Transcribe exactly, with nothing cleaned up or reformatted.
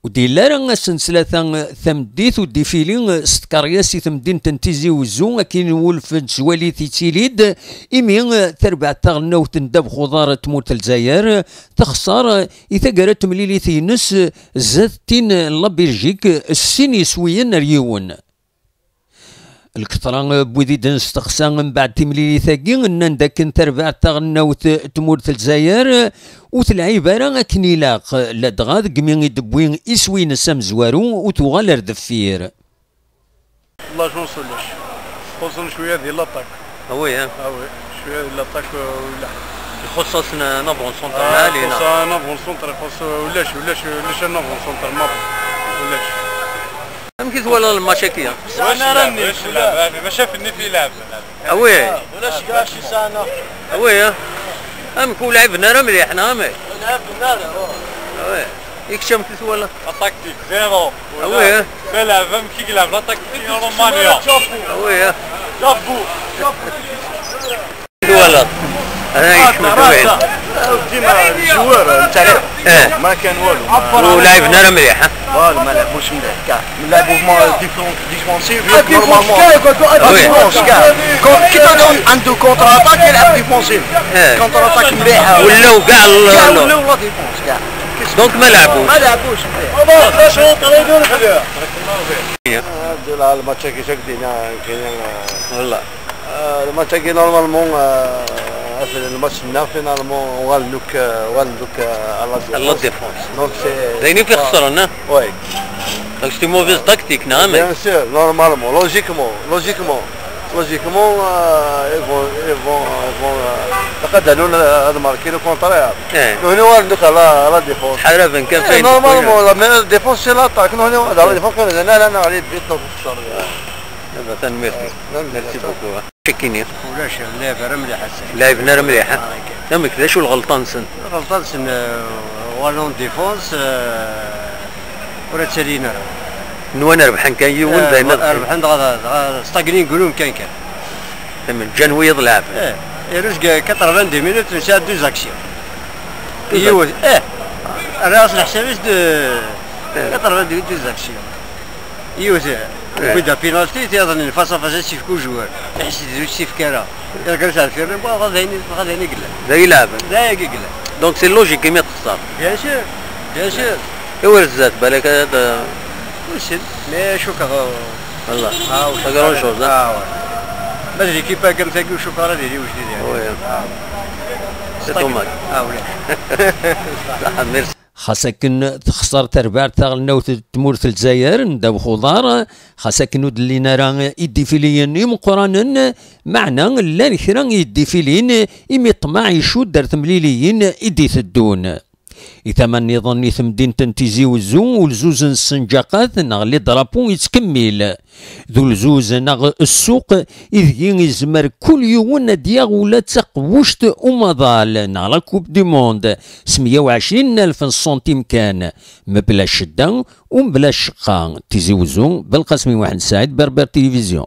Ur d-yelli ara ass n ttlata tameddit udifili s tkeryas i temdint n Tizi Uzzu, akken wulf n tezwalit yettili-d, imi tarbaɛt taɣelnawt n ddabex uḍar n tmurt n Lezzayer texṣer i taggara n temlilit-ines zdat tin n la Belgique s sin yiswiyen ar yiwen. Lketra n wid i d-nesteqsa mbeɛd timlilit-agi nnan-d akken tarbaɛt taɣelnawt n tmurt n Lezzayer ur telɛib ara akken ilaq, ladɣa degmi i d-tewwi iswi-ines amezwaru ur tuɣal ar deffir. La chance ulac. Xuṣṣen cwiya di l'attaque. Ah oui, hein. Ah oui, cwiya di l'attaque, euh, ulac. Ixuṣṣ-asen un avant-centre lɛali, neɣ? Ixuṣṣ un avant-centre, ixuṣṣ ulac, ulac, ulac un avant-centre maḍi. Ulac. Amek i twalaḍ lmatch-agi? Ulac lɛeb, ulac lɛeb, maca fenni fi lɛeb. Ah oui. Ulac kra ci sɛana. Ah oui, hein. Amek ur lɛiben ara mliḥ, neɣ amek? Ur lɛiben ara, oh. Ah oui. I kečč amek i twalaḍ? La tactique, zéro. Ah oui, hein. D alaɛb amek i yelɛeb la tactique n Roumania. Ah oui, hein. Chapeau. Chapeau. I twalaḍ? Ana yekcem-d wayen. Dima joueur, netta. Eh. Ma kan walu. Ur lɛiben ara mliḥ, ha? Walu, ma lɛibux mliḥ, kra. Lɛibux ma défense. Défensive, normalement. Défense كاع. Quand كي تكون عنده contre attaque يلعب défensive. Contre attaque مليحة. ولاو كاع ال- كاع ولاو la défense كاع. Donc ما لعبوش. ما لعبوش مليح. هذا الماتش كي شكدينا كاين. والله. الماتش كي normalement، الماتش ناف normalement وال دوك وال دوك على la défense. Donc c'est داينين في خسرنا. Oui. Donc c'est une mauvaise tactique, non mais. Bien sûr, normalement, logiquement, logiquement, logiquement, euh, ils vont, ils vont, ils vont, euh, يقدرون هذا marquer le contraire. ايه. هنا وين دوك على على la défense. حرفا كان فين normalement la meilleure défense c'est l'attaque. هنا وين على la défense كان لا لا لا عليه بيت نخسر. هذا تنميرتي. Merci beaucoup. شكيني. ولاش لعب رملي حسن. لعب نار مليحة. نمك ذا شو الغلطان سن؟ غلطان سن، آه، والون ديفونس، آه، ورا تسالينا. نوانا ربحان كان يوم آه، باين. ربحان دغا، دغا ستاغنين قولون كان كان. من جان ويض لعب. ايه، يروز quatre-vingt-dix minutes نساعد دو زاكسيون. يوز، ايه. راس الحسابيس دو، quatre-vingt-dix minutes دو زاكسيون. يوز، كودا بينالتي، تيضن فاس فاس سيف كو جوار. تحس دو سيف كارا. يرقل سعر في الربا، غادي غادي يقلع. ذا يلعب. ذا يقلع. Donc c'est logique كيما تخسر. Bien sûr. Bien sûr. ايوا الزاد بالك هذا. وسن. Mais شو كذا. والله. اه وش. Pas grand chose, hein. اه. ما ادري كيف كان تاكل شو كان هذه وش دي. Oui. C'est dommage. اه ولا. صح، merci. Xas akken texṣer terbaɛt taɣelnawt n tmurt n Lezzayer n ddabex uḍar, xas akken ur d-llin ara idifiliyen imeqqranen, meɛna llan kra n yidifilin imi ṭṭmeɛ icudd ar temliliyin i d-iteddun. I tama nniḍen i temdint n Tizi Uzzu, ulzuz n ssenǧaqat neɣ les drapeaux yettkemmil. D ulzuz neɣ ssuq ideg yezmer kul yiwen ad d-yaɣ ula d taqbuct umaḍal neɣ la Coupe du Monde s meyya u ɛecrin alef n ṣṣuntim kan, mebla ccedda u mebla ccqa. Tizi Uzzu, Belqasem Muḥend Saɛid, Berber Télévision.